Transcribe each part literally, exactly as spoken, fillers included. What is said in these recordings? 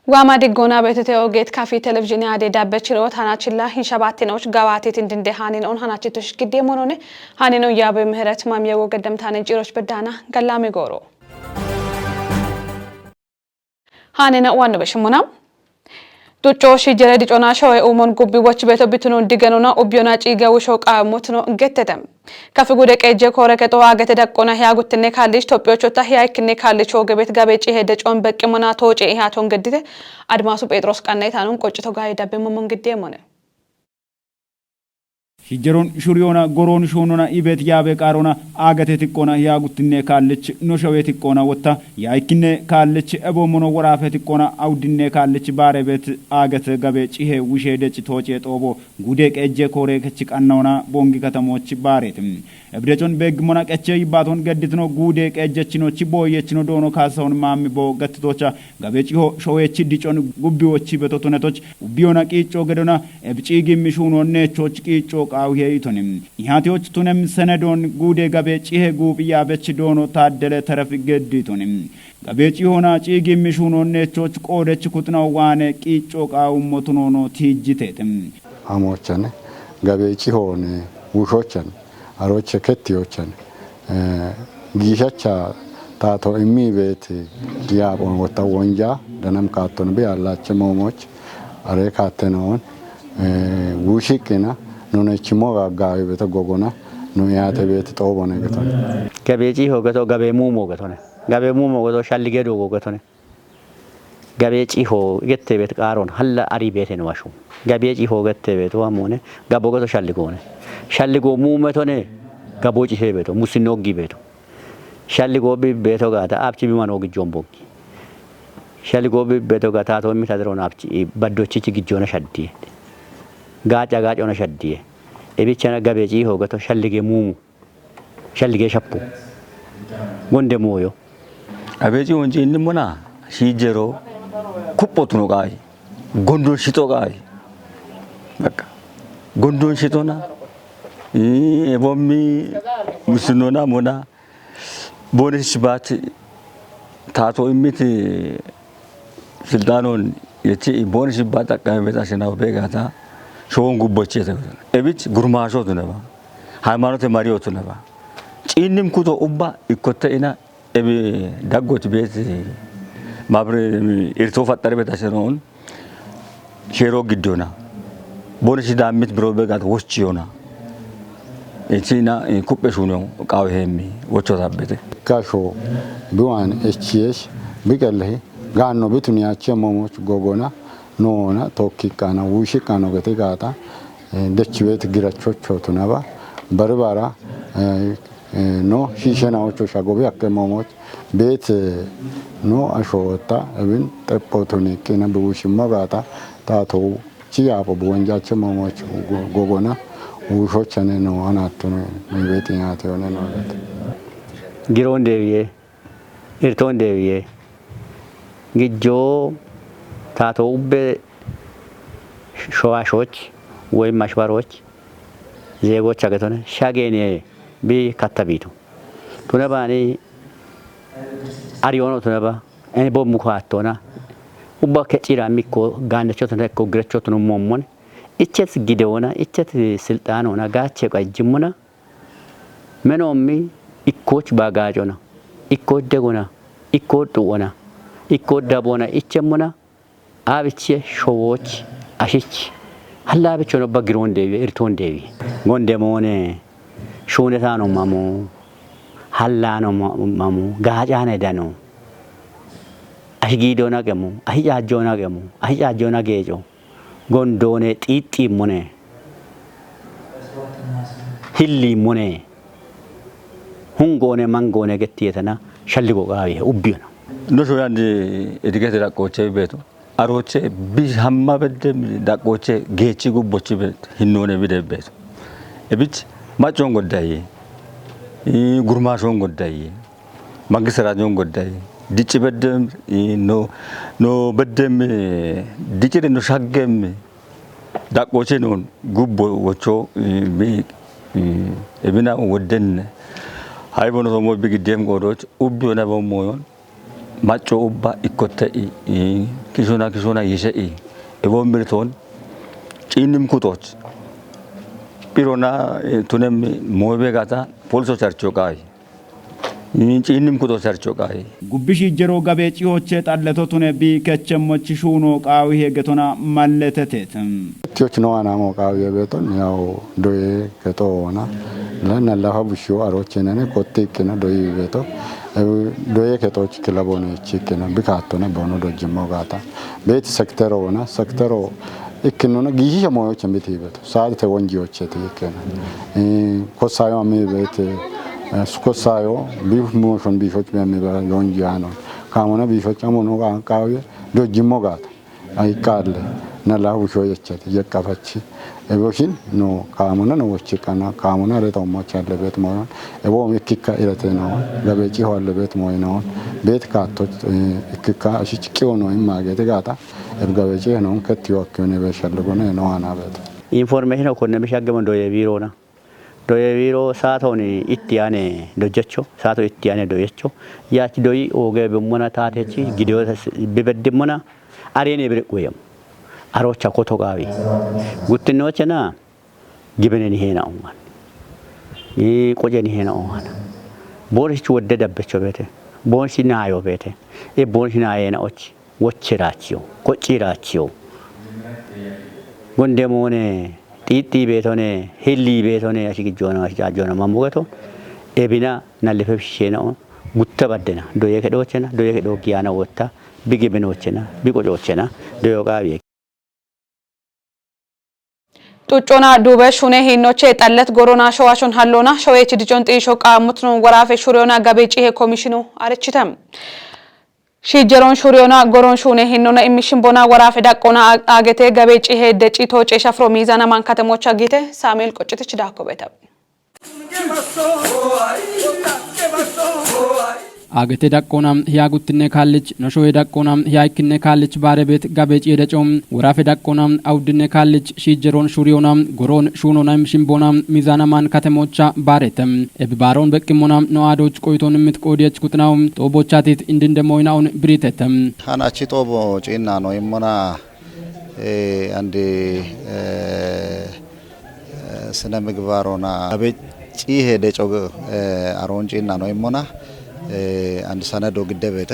Waama diggoona beetete ogeet kafi televizhiine aadee dabbe chiroo taanachilla hinshabaatinoch gawaateet indinde haaninoon hanachitosh giddeemonoone haaninoon yaabe mihiret mamiye wogeddemtaane ciroch beddaana gallaami gooro. Haanina waannu beshimuna. Tucco shijjere dicona showe uumon gubbi wochi beeto bitunon digenona ubbiyona ciige wusho qaamotino gettete. Kafi gude qeejje koore kexo agete daqqona hiya guttinne kaallich Tophiyochota hiya ikkinne kaallich hooge beet gabe cihe decon beqqimona tooce ihaton geddite. Admaasu Phexros qanna itanon qoccito gaye dabbe momon giddeemone. Shijjeron shuriyona goron shunona ibet yaabe qaarona agate tiqqona hiya guttinne kaallich no showe tiqqona wotta ya ikkinne kaallich ebo mono woraafe tiqqona awdinne kaallich baare beet agate gabe cihe wushe deci tooce xoobo gude qeejje koore kech qannaona bongi katamoch baareet. Ebdecon beeggimona qeche yibbaaton gedditino guude qeejjechinochi booyyechino doono kaasahon maammi boo gattitoocha gabe ciho showeechi dicon gubbiwochi beto tunetoch ubbiyona qiicco gedona ebciigimmi shuuno neechoch qiicco qaawihe itoni. Ihaatiyoch tunem senedon guude gabe cihe guuphi yaabech doono taaddele teref geddi itoni. Gabe cihoona ciigimmi shuuno neechoch qoodech kuxinaw waane qiicco qaawummo tunoono tiijjiteete. Amoochane gabeecihoone wushochane aroche kettiyochane giishacha taato immi beeti yaaphon wotta wonja danam kaatton bi allaache moomoch are kaattenoon wuushiqqina nunechimmo gaggaawi beto gogona nu iyaate beeti xoobone getone. Gabeeciho geto gabee muumo getone. Gabee muumo geto shallige doogo getone. Gabee ciho gette beet qaaron halla ari beete no ashu. Gabee ciho gette beet wamone gabo gato shalli goone. Shalli go muumetone gabo cihe beeto musinno gi beeto. Shalli go bi beeto gata abchi bi mano gi jomboggi. Shalli go bi beeto gata to mi tadron abchi baddochichi gijjona shaddiye. Gaaca gaacona shaddiye. Ebichana gabee ciho gato shalli ge muumu. Shalligee shappu. Gonde mooyo. Abeeci honci inni mona shiijjero kuphotuno qaayi. Gondon shixo qaayi. Bakka gondon shixona. Ii, ebommi musinona mona. Bone shibaati taato immiti Silxaanon yechi booni shibba xaqqame beet ashinaw beegata showon gubbochete. Ebich gurmaashotu neba. Haymanote mariyotu neba. Ciinnim kuto ubba ikkotte ina ebi daggot beet mabri irto faxxari beet ashinoon sheero giddona. Booni shidammit biro beegat wochiyona. Ichina kuphe shuno qawe hemmi wocho tabbete. Kasho biwan echiyesh biqellehi gaanno bitun yaache momoch gogona noona tokki qana wushi qano gete gaata dechiwet girachocho tunaba barbara no shishena ocho shagobi akke momoch bet no ashowota ebin xeppo tuni qina biwushimmo gaata taatowu Chi yaafo buwonjaache moomoch gogona uushochane no anaattono mibeeti yaate one no gate. Giroon deebi'ee, irtoon deebi'ee, gijjoo taatoo ubbee showaashooch woyim mashbaroch zeegoch agetone shageene bi kattabiito. Tune baani ariyono tune ba. Eni bommu koattoona. Ubba kecciirammi ikko gaandechotono ikko girechotono mommon. Ichet gidewoona, ichet silxaanoona, gaache qayjimmona. Menoommi ikkooch baagaacona, ikkooch degona, ikkooch xu'ona, ikkooch daboona ichemmona. Aabiche showooch ashich hallaabichono baggiroon deebiye irtoon deebiye. Gonde moone shuunetaano mamo hallaano mamo gaacaane dano ashi giidoona qemo ashi caajjoona qemo ashi caajjoona geeco gondoone xiixxiimmone hilliimmone hungoone mangoone gettiyetana shalligo qaawihe ubbiyona. No shoyandi edigete daqqooche beeto. Arooche bi hamma bedde daqqooche geechi gubbochi be hinnoone bide beeto. Ebich maccon goddaye, gurmaashon goddaye, mangiste rajon goddaye, dicci beddem no no beddem dicire no shaggem daqqooche non gubbo wocho bi ebina wodden haybono somo bi giddem godoch ubbi ona bommoyon. Macco ubba ikkotte i, i, kisuna kisuna yise i, ewo mirton ciinnim kutoch. Pirona, eh, tunem moebe gata polso charcho qai. I, ciinnim kuto charcho qai. Gubbi shiijjeroo gabeecihoche xalleto tune bi kechemmochi shuuno qaawihe getona malleteteet. Tiyoch no anamo qaawihe beeton yaw doye kexoona. Lana lafa bushiyo aroche nene kotti ikkina doyi beeto. Eh, doye kexoch kilabone chikkina bikattona bono dojjimmo gata. Beeti sektero wona, sektero ikkinona giishisha moyoche miti beeto. Saadete wonjiyoche ti ikkina. Eh, kossayo ami beeti, eh, kossayo bi moshon bishoch be ami be yonjiyano. Kamona bishoch amono qaawihe dojjimmo gata. Ay kalle, na lahu shoyechat, yekkafachi. Eboshin, no, kamuna no wochi kana, kamuna re to mocha le bet moyon. Ebo mi kikka irate no, gabe chi ho le bet moyon. Bet ka to, eh, kikka shi chi kiwo no imma gete gata. Eb gabe chi no, ketiyo kiyo ne be shallo gone no ana bet. Information ko ne mi shagge mo doye biro na. Doye biro saato ni itti ane dojecho, saato itti ane doyecho. Yach doyi oge be mona tatechi, gidiyo s-, be bedde mona, arene bire kuyam. Arocha koto gawi. Guttinochena, gibene ni hena ongan. Ni koje ni hena ongan. Bonshi wodde dabbecho bete. Bonshi nayo bete. E bonshi naye na ochi. Wochirachiyo. Kochirachiyo. Gonde mone, titi betone, heli betone, ashiki jona, ashiki jona mamugeto. Ebina, na lefe shena on. Gutta baddena. Doye kedochena, doye kedo giyana wotta. Bigi benochena, bigo jochena. Doyo gawi. Xuccona duube shune hinnoche xallet gorona showashon hallona showechi dijon xiisho qaamutno woraafe shuriyona gabe cihe komishino arichitem. Shijeron shuriyona goron shune hinnona immishin bona woraafe daqqona a-, agete gabe cihe deci tooce shafro miizana mankate mocha gite Samuel Qoccitich daakko beeta. Agete daqqoona hiya guttinne kaallich, noshowe daqqoona hiya ikkinne kaallich baare beet gabeec yedeco, woraafe daqqoona awuddinne kaallich shiijjeroon shuriyoona goroon shuunoona imshin boona mizaana maan katemocha baarete. Ebi baaroon beqqimmona no aadoch qoytoon immit qoodiyech kutinawu xoobochatit indinde moynaun biritete. Hanachi xoobo ciinna no immona, eh, andi, eh, eh, sine migbaar ሆና አቤት ጪሄ ደጮግ፣ eh, አሮን ጪና ነው ይሞና፣ eh, አንድ ሰነዶ ግደቤተ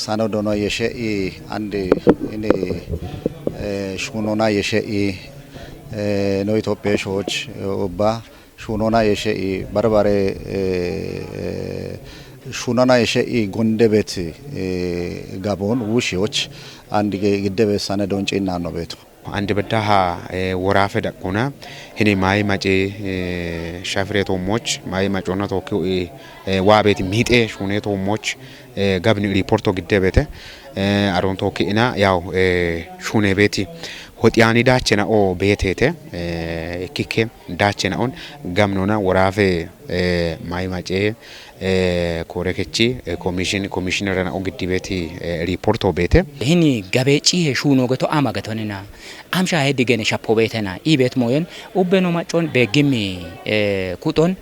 ሰነዶ ነው የሸኢ አንድ እኔ፣ eh, ሹኖና የሸኢ፣ eh, ነው ኢትዮጵያ ሾዎች ኡባ ሹኖና የሸኢ በርባሬ፣ eh, ሹኖና የሸኢ ጎንደቤት፣ eh፣ ጋቦን ውሺዎች አንድ ግደቤት ሰነዶን ጪና ነው ቤቱ። Andi beddaha, eh, woraafe daqquna, hini maayi mace, eh, shafire toommoch, maayi maconna tookki, eh, eh, waa beeti miixe shuune toommoch, eh, gabni riporto gidde beete, eh, aroon tookki ina, yaw, eh, shuune beeti hoxiyaani daachena o beeteete, eh, ikkikke daachena on gamnona woraafe, eh, maayi mace, eh, kore kechi, eh, commission, commissioner na ogiddi beti, eh, report o bete. Hini gabeci he shuno geto ama getonina. Amsha he digene shapo betena. I bet moyen ubbe no macon begimi, eh, kuton,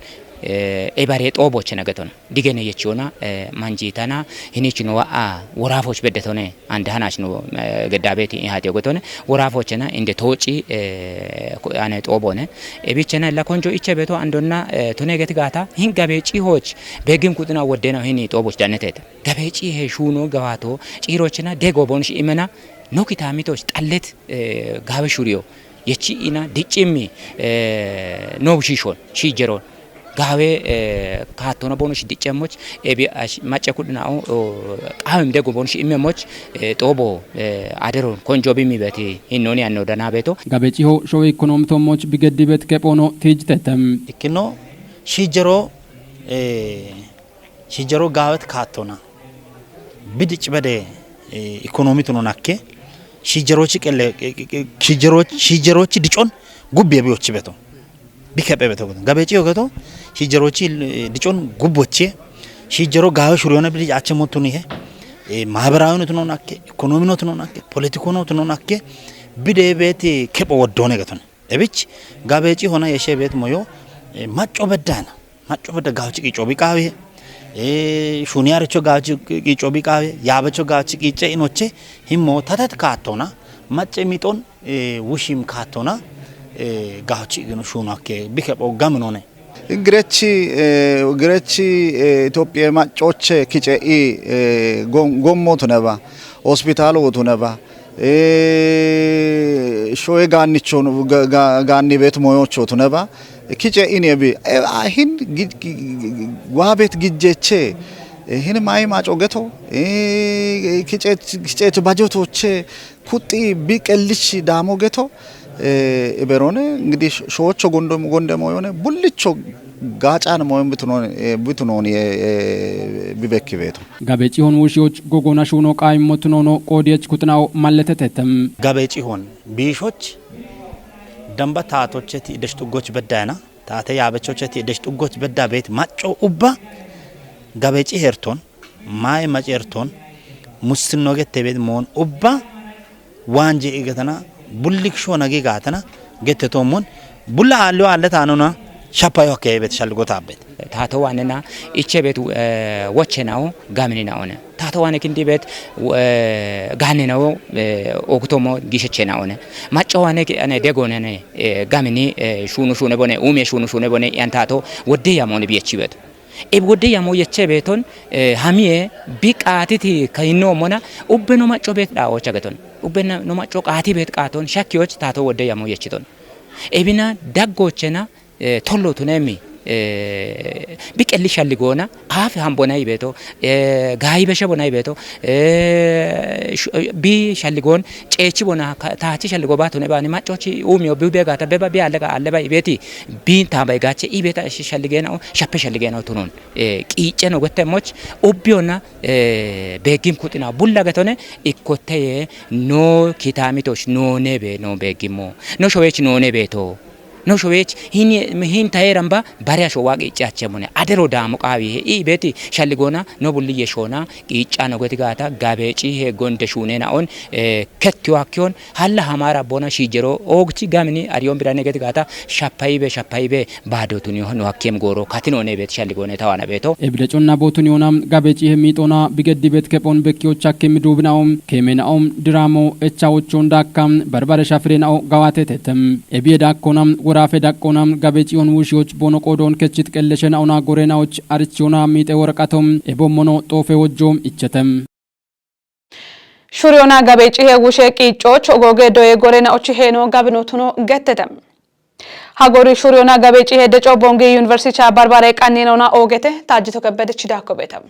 eh, ebare to bochena geton. Digene yechiona, eh, manjitana, hini chino wa a, worafoch bedetone. Ande hanach no, eh, geddabeti i hati ogotone, worafochena inde toci, eh, ko-, ane xobone. E bichena la konjo iche beto andonna, eh, tune geti gata, hin gabeci hoch, begim kutuna wodena hini xoboch danetete. Gabeci he shuno gawato, cirochena dego bonsh imena, no kitamitoch, tallet, eh, gawe shuriyo. Yechi ina, dicimmi, eh, no shishon, shijeron. Gawe, eh, kaatona bono shi diccemoch, ebi ash-, macca kudna o, o, qawem dego bono shi immemoch, eh, xobo, eh, adero konjo bimi beti hinnoni anno dana beto. Gabeciho showe ekonomi tommoch bigeddi bet kepono tijtetem. Ikkino shijero, eh, shijero gawet kaatona. Bidic bede, eh, ekonomi tuno nakke, shijerochi qelle, eh, eh, eh, shijeroch-, shijerochi dicon gubbi ebi ochi beto. Bikephe beto goto. Gabeci ogeto, shijerochi, eh, dicon gubboche, shijero gawe shuriyona bidi ache motuni he. Eh, mahabarawi no tuno nakke, ekonomi no tuno nakke, politiko no tuno nakke, bide beti kepo wodone geton. Ebich, gabeci hona yeshe bet moyo, eh, maco bedana. Maco bedda gawci qico biqawi he. Eh, shuniyaricho gachi qico biqawe, yabecho gachi qice inoche, himo tatat katona, mace miton, eh, wushim katona, eh, gachi gino shunakke, bike po gaminone. Girechi, eh, girechi, eh, Itophiya maccoche kice'i, eh, gom-, gommo tuneba, hospitalu tuneba, eh, shoye gaannicho, ga-, ga-, gaanni bet moyocho tuneba, kice'i nebi, eh, ahin gi-, gi-, gi-, gi-, wabet gijjeche, eh, hin mai maco geto, eh, kice-, kicetu bajotoche, kuxi bi qellish daamo geto, eh, iberone, እንግዲህ sh-, shocho gonde, gonde moyone, bullicho gacan moyon bitunoni, eh, bitunoni, eh, eh, bibekki beto. Gabe cihon wushiyoch gogona shuno qaayimmo tunono qoodiyech kuxinawo malletetetem. Gabe cihon biishoch damba taatocheti desh xuggoch beddayna, taate yaabechocheti desh xuggoch bedda beet macco ubba gabe ciherton, maaye macerton, mussinno gette beet moon ubba waanje igetana, bullik shona gigatana, gette tommon, bulla aallo aalle taanona, shappayo hakke beet shalligo taabbet. Taato waanena iche beet, eh, woche nao, gamini naone. Taato waane kindi beet, eh, gaane nao, eh, ogutomo gisheche naone. Macco waane ki ane degone ne, eh, gamini, eh, shunu shune bone, ume shunu shune bone, yan taato wodde yamoni biyechi beet. E wodde yamo yeche beeton, eh, hamiye bi qaatiti kayinno mona, ubbe no macco beet dhawocha geton. Ubbe na-, no macco qaati beet qaaton, shakkiyoch taato wodde yamo yechiton. Ebina daggochena, eh, tollo tunemi, eh, bi qelli shalligoona, aafi hambona ibeto, eh, gaayi beshe bona ibeto, eh, sh-, bi shalligoon, ceechi bona, ka-, taachi shalligo baatune baani, maccochi umiyo bi begata beba bi allega alleba ibeti, bin taabay gache ibeta sh-, shalligenao, shappe shalligenao tunon. Eh, qiice no gette moch, ubbiyona, eh, beggim kuxina bulla getone, ikkotteye no kitamitoch no nebe no beggimmo. No showech no nebeto. No showech hin, hin tayeramba bare asho wa qiice achemone. Adero daamo qaawi he, i beti shalligoona no bulli yeshona, qiica no geti gaata, gabe cihe gonde shunena on, eh, kettiyo hakkiyon, halla hamara bona shijero, ogchi gamini ariyon birane geti gaata, shappayibe, shappayibe, baado tuni no hakkem goro, katino ne bet shalligoone tawana beto. Ebide conna botuni ona, gabe cihe miixona, bigeddi bet kepon bekkiyo chakke midubinao, kemenao, diramo, echa wochon dakka, barbare shafrenao, gawate tetem. Ebiye dakkona, worafe dakkona, gabe ciyon wushiyoch bono qoodon kechit qelleshena ona gorenaoch arichona miixe worqatom, ebo mono xoofe wojjo ichetem. Shuriyona gabe cihe wushe qiicoch ogoge doye gorenaoch heno gabino tuno gettetem. Hagori shuriyona gabe cihe deco bongi yuniversicha barbare qanninona oogete Taajjito Kebbedech daakko beetam.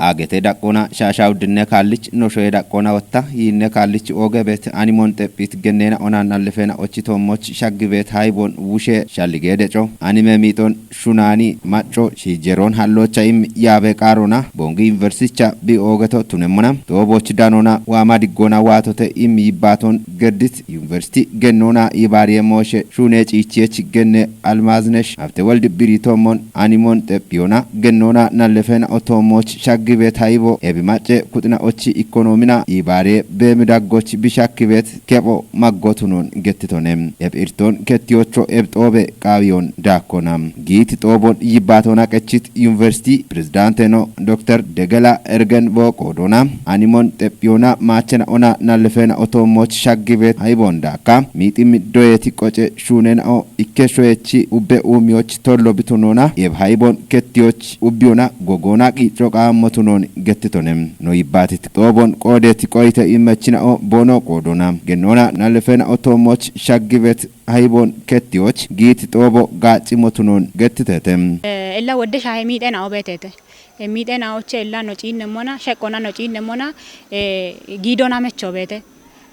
Agete daqqona shaasha uddinne kaallich, noshoye daqqona wotta yiinne kaallich ooge beet animon xephit gennena onan allefena ochi toommoch shaggi beet haybon wushe shallige deco anime miixon shunani macco shiijeron hallocha im yaabe qaarona bongi yuniversiticha bi oogeto tunemmona tooboch danona waama diggona waatote im yibbaaton geddit yuniversiti gennona yibaariye mooshe shune ciichiyech genne Almaznesh Habtewald biritommon animon xephiyona gennona nallefena otoomoch shaggi beet hayibo ebi macce kuxina ochi ikonomina yibaariye beemi daggoch bi shakki beet kepho maggotunon gettitone. Eb irton kettiyocho eb xoobe qaawiyon daakkona. Giiti xoobon yibbaatona qechit yuniversiti pirezidaanteno Dokter Degela Ergen Boo qoodona animon xephiyona maachena ona nallefena otoomoch shaggi beet haybon daakka miiximmi doyeti qoce shuunenao ikke shoyechi ubbe uumiyoch tollo bitunona eb haybon kettiyoch ubbiyona gogona qiico qaammotunon gettitone. No yibbaatit xoobon qoodeti qoyite immechinao boono qoodona. Gennona nallefena otoomoch shaggi beet haybon kettiyoch giiti xoobo gaaccimotunon gettitete. Eh, ella wodde shaahe miixena obeetete. Eh, miixena oche ella no ciinnemmona, sheqqona no ciinnemmona, eh, giidona mecho beete,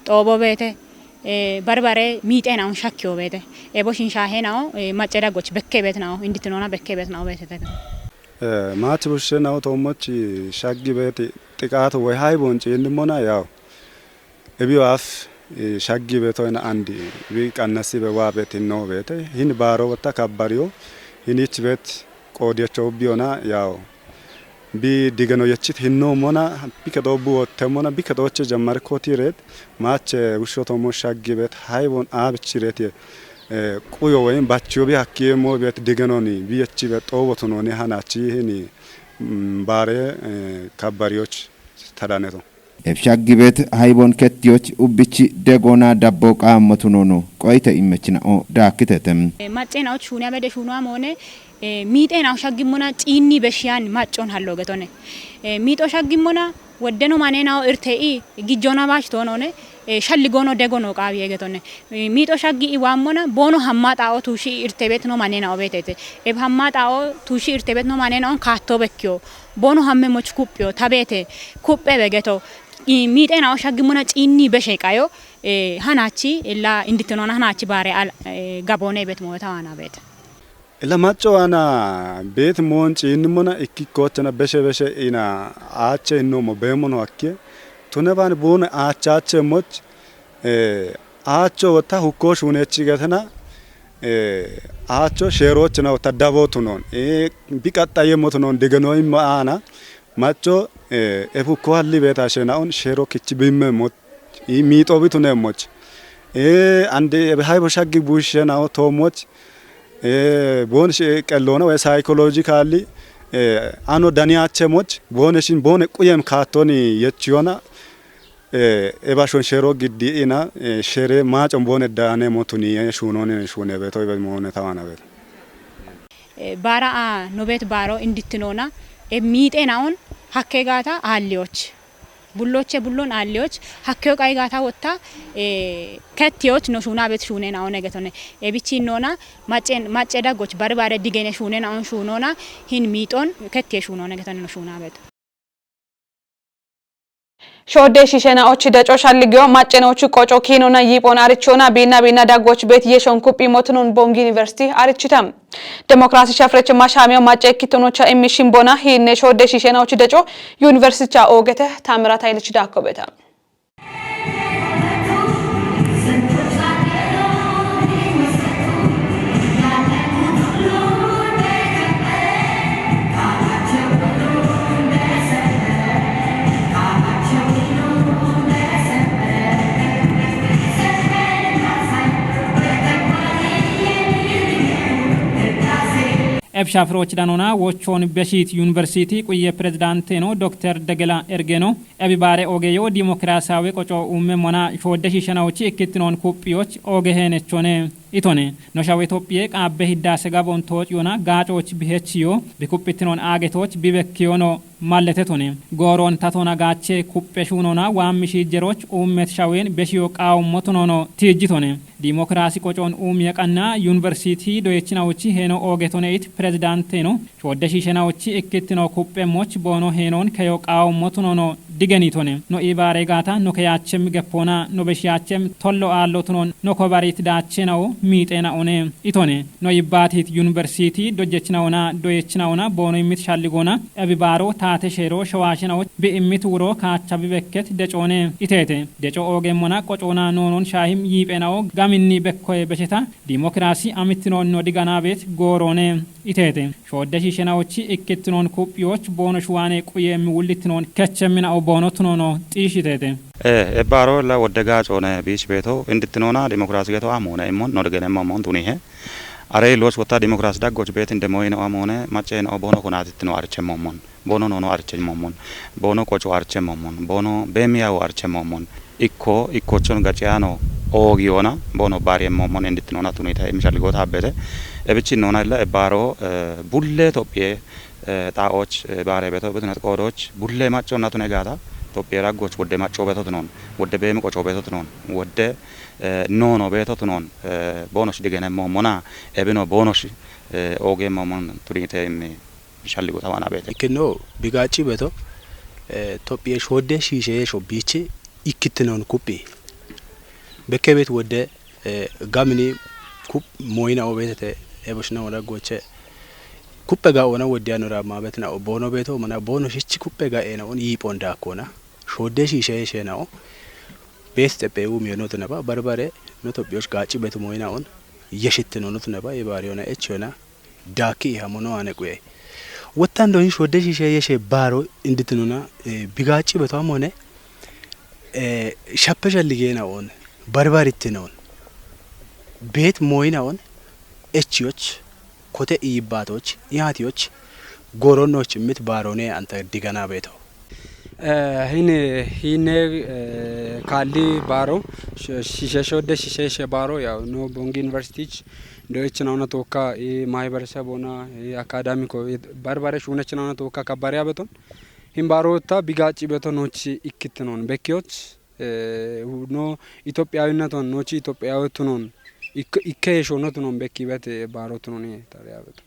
xoobo beete, eh, barbare miixena un shakkiyo beete. Ebo shin shaahenao, eh, macce daggoch bekke beetnao, inditinona bekke beetnao beetete. Eh, maach bushshenao toommoch shaggi beeti xiqaatu woy haybon ciinnemmona yaw. Ebiyo af, eh, shaggi beetoyna andi bi qannasi be waa beet hinno beete. Hin baaro wotta kabbariyo. Hin ich beet qoodiyacho ubbiyona yaw. Bi digeno yechit hinno mona, bi kedo bu wotte mona, bi kedo oche jammar koti reet, maache wusho tomo shaggi beet, haybon abichi reet ye. Quyo woyim bachiyo bi hakkiye mo bet digenoni bi yechi be xobo tunoni hanachi hini, mm, bare, eh, kabbariyoch tadaneto. Ebshaggi bet haybon kettiyoch ubbichi degona dabbo qaammo tunono qoyte immechina o daakkitete. Eh, macce naoch shuuniya bede shuunuwa moone, eh, miixe nao shaggimmona ciinni beshiyan maccon hallo getone. Eh, miixo shaggimmona woddeno mane nao irte i gijjona baach toonone, eh, shalli goono dego noo qaawi egetone. Eh, miixo shaggi i waammona boono hamma xaao tuushi irte bet no mane nao betete. Eb hamma xaao tuushi irte bet no mane naon kaatto bekkiyo. Boono hamme moch kuphiyo, tabete, kuphe begeto. I miixe nao shaggimmona ciinni beshe qayo, eh, hanachi illa indittinona hanachi baare al-, eh, gaboone bet moota waana bet. Ila macco ana bet moon ciinnimona ikkikkochana beshe beshe ina aache innomo beemono akke. Tune baan buune aachache moch, eh, aacho wota hukko shuunechi getena, eh, aacho sheerochina wota dabo tunon. Eh, bi qaxxaye mo tunon degenoyim aana. Macco, eh, efu ko halli beta shenaun shero kichi bimme moch. I miixo bi tune moch. Eh, ande ebe haybo shaggi bush shenao to moch. Eh, bon shi qellona we psychologically, eh, ano daniyache moch. Bone shin bone quyem kaatoni yechiona. Eh, eba shon shero giddi ina, eh, shere macon bone dane motuni, eh, shunoni shune beto ebe moone tawana beto. Eh, baara a nobet baaro indittinona, e miixe naon hakke gaata aalliyoch. Bulloche bullon aalliyoch, hakkeyo qay gaata wotta, eh, kettiyoch no shuuna bet shuune naon egetone. E bichi nona, macen, macce daggoch bari baare digene shuune naon shuunona, hin miixon kettiye shuunone egetone no shuuna bet. Shoodde shiishenaochi deco shalligiyo maccenochi qoco kiinona yiiphona arichona biinna biinna daggoch beet yeshon kuphi motunon Bongi University arichita. Demokrasi shafrech mashamiyo macce kittonocha immishin bona hiinne shoodde shiishenaochi deco universiticha oogete Taamiraat Hayilich daakko beeta. Ebsha firoch danona wochon Beshit University quye presidente no Dokter Degela Ergeno. Ebi baare ogeyo dimokiraasaawe qoco umme mona shoodde shiishanawochi ikkittinon kuphiyoch oge heenechone itone. No shawe Itophiye qaabbe hiddaase gabon tooc yona gaacoch bihechiyo bi kuphittinoon aagetoch bibekkiyono malletetone. Gooron tatona gaache kuphe shuunona waammi shiijjeroch uummet shawen beshiyo qaawommotunono tiijjitone. Dimokiraasi qocoon uumi yaqanna yuniversiti doyechinawochi heeno oogetone it pirezidaanteno shoodde shiishenawochi ikkittino kuphemmoch boono heenoon keyo qaawommotunono digenitone. No iibaare gaata no keyaachem geppoona no beshiyaachem tollo aallotunon no kobarit daachenao miixeenaone itone. No yibbaatit yuniversiti dojjechinaona doyechinaona boono immit shalligoona ebi baaro taate sheero showaashinawoch bi immit wuro kaacha bibekket decoone iteete. Deco oogemmona qocoona noonon shaahim yiiphenao gaminni bekkoye besheta dimokiraasi amittinoon no diganaabet gooroone iteete. Shoodde shiishenawochi ikkittinoon kuphiyoch boono shuwaane quyeemmi wullittinoon kechemminao boono tunoono xiishiteete. Eh, ebbaaro illa wodde gaacoone biich beeto indittinoona dimokiraasi geto amoone immon no digenemmo amoon tunihe. Are iloos wotta dimokiraasi daggoch beet indemoyino amoone macceeno boono kunaatittino archemmo amoon. Boono noono archemmo amoon. Boono qoco archemmo amoon. Boono beemiyawo archemmo amoon. Ikko, ikkochon gaciyaano oogiyoona boono baariyemmo amoon indittinoona tunita imishalligoota habbete. Ebichi noona illa ebbaaro, eh, bulle Itophiye, eh, xaa'ooch, eh, baare beto betunet qoodooch bulle macconna tune gaata Itophiye raggoch wodde macco beto tunoon, wodde beemi qoco beto tunoon, wodde, eh, noono beto tunoon, eh, boonosh digenemmo mona ebino boonosh, eh, oogeemmo mon tunite immi shalligo tawana beete. Ikkino bigaacci beto, eh, Itophiye shoodde shiishe yeesho biichi ikkittinoon kuphi. Bekke beet wodde, eh, gamini kup mooyina obeetete eboshina wona goche. Kuppe ga ona woddiyanora maabetna o boono beeto mana boono shichi kuppe ga ena on yiipon daakona. Shoodde shiishe yeeshenao. Bees xephe umiyo notunaba barbare no Itophiyosh gaacci betu mooyina on yeshittino notunaba ibaariyona echiyona. Daakki iha mono aane quye. Wottando hin shoodde shiishe yeshe baaro inditinona, eh, bigaacci beto amone, eh, shappe shalligena on, barbarittena on. ቤት ሞይናውን እችዮች፣ ኮተ ኢይባቶች፣ ኢሃቲዮች፣ ጎሮኖች እምት ባሮኔ አንተ ድገና ቤተው። እ፣ ሂን፣ ሂኔ፣ እ፣ ካልዲ ባሮ፣ ሽ-፣ ሽሸሽ ወደ ሽሸሽ ባሮ፣ ያው፣ ኖ ቦንጊ ዩኒቨርሲቲች፣ ዶች ናውና ቶካ፣ ኢ ማህበረሰብ ሆና፣ ኢ አካዳሚኮ፣ ኢ ባርባሬ ሹነች ናውና ቶካ ከባሪያ በቶን፣ ሂን ባሮ ወታ ቢጋጭ በቶኖች ኢክትኖን፣ በኪዮች፣ እ፣ ኖ ኢትዮጵያዊነቶን፣ ኖች ኢትዮጵያዊ ትኖን፣ ኢከ-፣ ኢከ የሾኖ ትኖን፣ በኪበት ባሮ ትኖን፣ ታዲያ በቶን።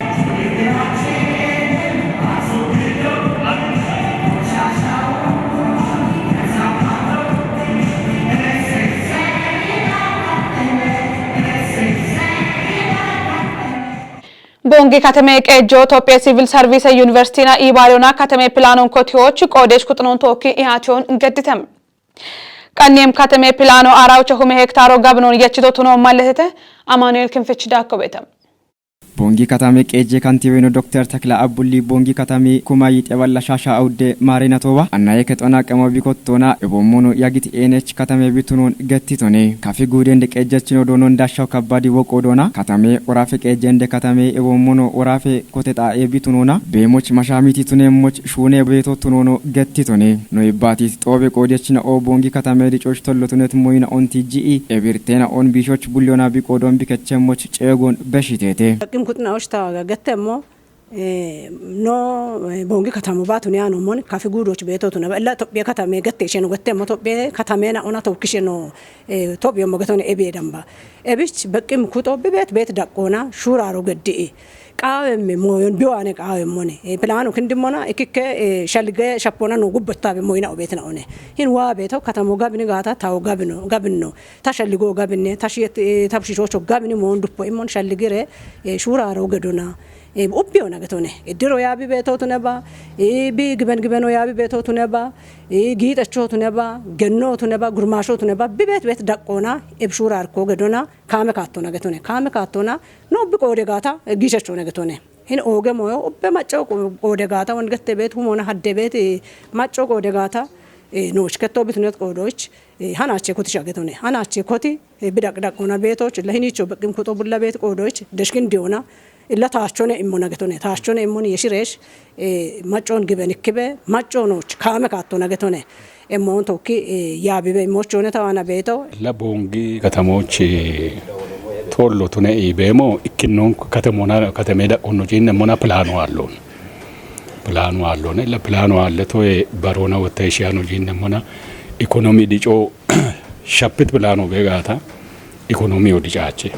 Boongi katame qeejjoo Tophee Siivil Sarviise Yunivarsiitiina Iibaariyoona katame pilaanoon kotiyoch qoodeech kuxunoon tookki ihaatiyoon gadditem. Qanniyeem katame pilaano aaraawucha hume hektaaro gabinoon yechito tunoon malletete. Amaanu'eel Kinfich daakko beetam. Boongi katame qeejjee kantiiwino Dokter Takla Abbulli Boongi katame kuma yixeballa shaasha awudde maarina tooba annaye kexona qemo bikottoona eboommono yagit eenech katame bitunoon gattitone. Kafi guudende qeejjechino doonon dashshaw kabbadi woqo doona katame oraafe qeejjende katame eboommono oraafe kote xaa'ee bitunoona beemoch mashaamiti tuneemmoch shuune beeto tunoono gattitone. No ibbaatit xoobe qoodechina oo Boongi katame dicoch tollo tunet moyina onti ji'i ebirteena on biishoch bulliyoona biqoodon bikechemmoch ceegon beshiteete. Qim kuxna oshta gattemmo, eh, no, eh, Boongi katamo baatun yaano mon kafi guudoch beeto tuna ba illa Tophiya katame gatte isheno gattemmo Tophiya katamena ona tookkisheno, eh, Tophiya mogetone ebe damba. Ebich beqqim kuxo bibet bet daqqoona shuuraro gaddi'i. Qaawemme mooyon biwaane qaawemmone. Eh, pilaano kindimmona ikikke, eh, shalge shappona no gubbattabe moyina obetna one. Hin waa beeto katamo gabini gaata tawo gabino, gabinno. Ta shalligo gabinne, ta shiyet, eh, ta shishocho gabini moon duppo immon shalligire, eh, shuuraro gadona. Eh, ubbiyona getone. Iddiro yaabi beetotune ba, eh, bi giben gibeno yaabi beetotune ba, eh, giixechotune ba, gennotune ba, gurmaashotune ba, bibet bet daqqoona, eb shuurarko gadona, kaame kaattona getone. Kaame kaattona, no ubbi qoode gaata, eh, giishechona getone. Hin ooge moyo, ubbe macco qo-, qoode gaata, won gette bet, humona hadde bet, eh, macco qoode gaata, eh, nooch ketto bitunet qoodoch, eh, hanaache koti shagetone. Hanaache koti, eh, bidaq daqona beetoch, la hinicho beqqim kuxo bulla bet qoodoch, deshkin diona, illa taachone immona getone. Taachone immon yeshiresh, eh, maccon giben ikkibe, macco nooch kaame kaattona getone. Emmoon tokki, eh, yaabibe immochone tawana beeto. La Boongi katamoch, eh, tollo tune iibeemo ikkinnon katamona, katame daqqonno ciinne mona pilaano aallon. Pilaano aallone, la pilaano aalle toe barona wotta ishiyaano ciinne mona ikonomi dico shappit pilaano beegaata ikonomi odicaache.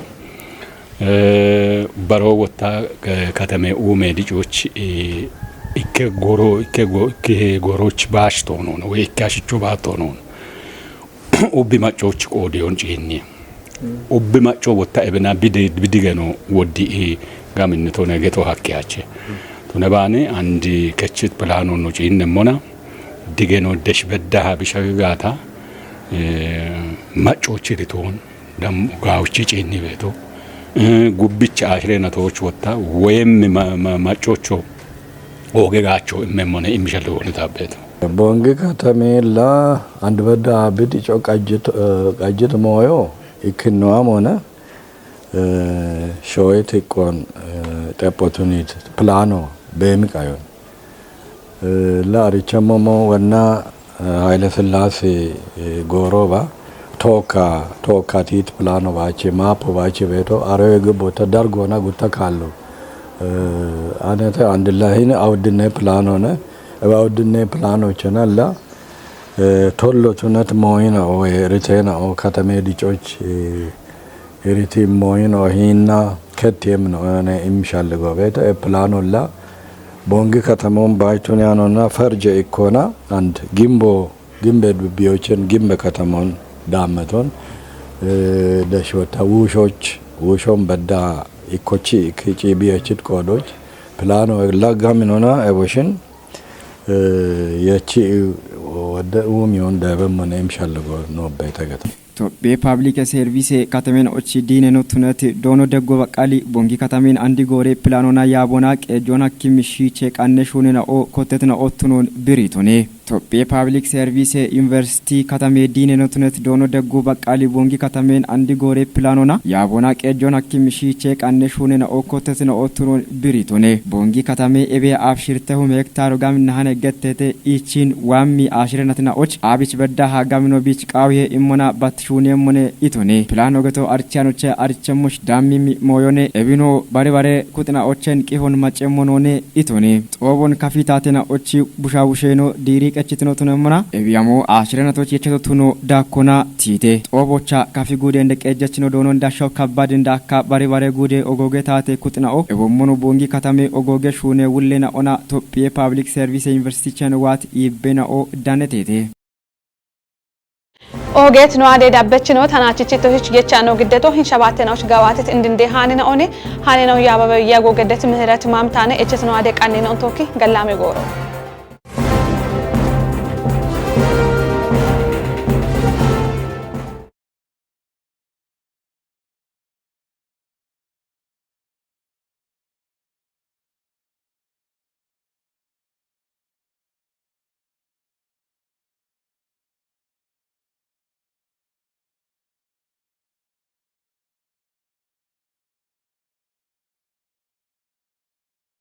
Eh, baro wotta, eh, katame uume dicoch, eh, ikke goro, ikke go-, ikke goroch baash toonono, we ikke ashicho baat toonono. Ubbi maccoch qoodiyon ciinni. Ubbi macco wotta ebena bidi, bidigeno woddi i gaminni tone geto hakkiyache. Tune baane andi kechit pilaano no ciinne mona. Digeno desh bedda ha bisha gaata, eh, maccoch ritoon. Dam gaawuchi ciinni beeto, eh, gubbicha ashire na tooch wotta, woyem ma-, ma-, maccocho ooge gaacho immemmone immishallo woni taabbeeto. Boongi katamilla and bedda abid ico qajjit, eh, qajjit mooyo ikkinnoamona, eh, shoyit iqqon, eh, xephotunit plano beemi qayon. Eh, la aricha momo wanna, eh, Haile Selassie, eh, goro ba, toka, toka tit plano bache, mapo bache beto, aroye gubota dargona gutta kallo. Eh, anete andillahin awdinne plano ne, eba awdinne plano chena la, eh, tollo tunat moyina o, eh, ritena o katame dicoch, eh, Iriti moyino hinna ketiem no ne imshal go beta e plano la Boongi katamon baaytun yaanonna farje ikkona and gimbo, gimbe biyoochen gimbe katamon daammeton, eh, dashwata wuushoch, wuushon bedda ikkochi ikkici biyachit qoodoch plano la gaminona eboshin, eh, yachi wadda umiyon dabe mone imshal go no beta gata. Tophee Paabilike Seerviise katamen ochi diineno tunati doono deggo baqqali Boongi katamen andi goore pilaanona yaabona qeejjoon hakkim shiiche qanne shuunena o kottetina ottunoon biriitone. Tophphiye Paabilik Serviise Yuniversitii katamee diineno tunet doono Degguu Baqqaali Boongi katameen andi goore pilaanona yaabona qeejjoon hakkim shiichee qanne shuunena okkotet na ottuno biritone. Boongi katamee ebee aabshirtehum hektaaro gaminna hane gettete ichiin waammi aashirenatina och aabich bedda ha gamino biich qaawihe immona bat shuuneemmone itone. Pilaano geto archiyanoche archemmosh daammimi mooyone ebino bare bare kuxina ochen qihon macemmonone itone. Xoobon kafi taatena ochi bushaawusheeno diiri qechitino tunemmona. Ebiyamo aashirenatoch yecheto tuno daakkona tiite. Xoobocha kafi guudende qeejjechino doonon dasho kabbadin daakka bare bare guude ogooge taate kuxina'o. Ebommono Boongi katame ogooge shuune wullena ona Tophphiye Paabilik Serviise Yuniversitichen waat iibbena'o daneteete. Oogeet no adee dabbechino tanaachichi tohich gecha no giddeto hin shabaatena och gawaatet indinde haanina one haanina yababe yago geddet mihiret maamtaane echet no adee qannina ontooki gallaame gooro.